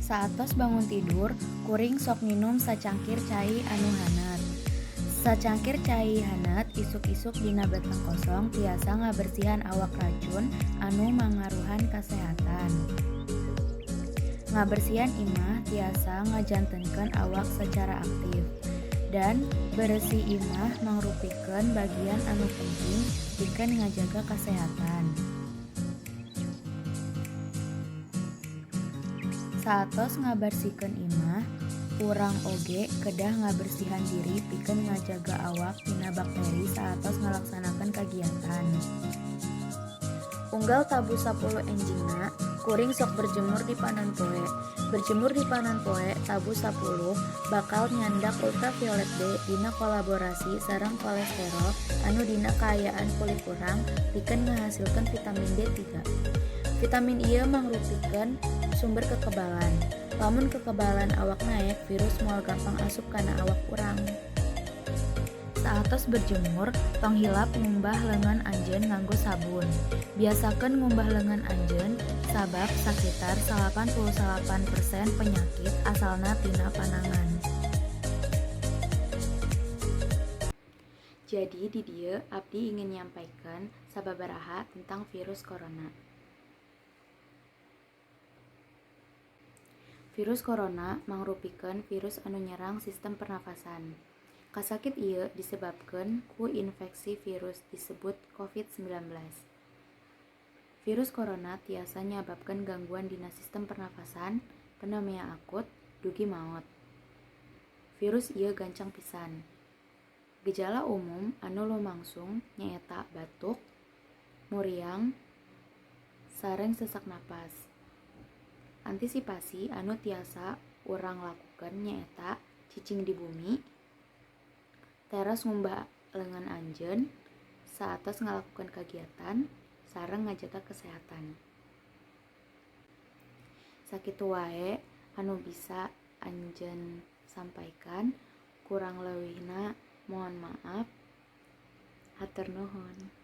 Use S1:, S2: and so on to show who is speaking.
S1: Saatos bangun tidur, kuring sok nginum sacangkir cai anu haneut. Sacangkir cai haneut isuk-isuk dina beteng kosong tiasa ngabersihan awak racun anu mangaruhan kasehatan. Ngabersihan imah tiasa ngajantenkeun awak sacara aktif. Dan beresih imah mangrupikeun bagian anu penting pikeun ngajaga kasehatan. Saatos ngabersihkeun imah, urang oge kedah ngabersihan diri pikeun ngajaga awak tina bakteri saatos ngalaksanakeun kagiatan. Unggal tabuh 10 enjingna, kuring sok berjemur di panon poe. Berjemur di panon poe tabuh 10 bakal nyandak ultraviolet B dina kolaborasi sareng kolesterol anu dina kaayaan kulit urang pikeun ngahasilkeun vitamin D3. Vitamin ieu mangrupikeun sumber kekebalan. Lamun kekebalan awak naek, virus moal gampang asup kana awak urang. Saatos berjemur, tong hilap ngumbah leungeun anjeun nganggo sabun. Biasakeun ngumbah leungeun anjeun sabab sakitar 89% penyakit asalna tina panangan. Jadi di dieu abdi ingin nyampaikan sababaraha tentang virus corona. Virus corona mangrupikeun virus anu nyerang sistem pernafasan. Kasakit ieu disebabkeun ku infeksi virus disebut COVID-19. Virus corona tiasa nyababkeun gangguan dina sistem pernafasan, pneumonia akut, dugi maot. Virus ieu gancang pisan. Gejala umum anu lumangsung nyaeta batuk, muriang, sareng sesak napas. Antisipasi anu tiasa urang lakukeun nyaeta cicing di bumi, teras ngumbah leungeun anjeun saatos ngalakukeun kagiatan, sareng ngajaga kesehatan. Sakitu wae anu bisa anjeun sampaikan, kurang leuwihna mohon maaf. Hatur nuhun.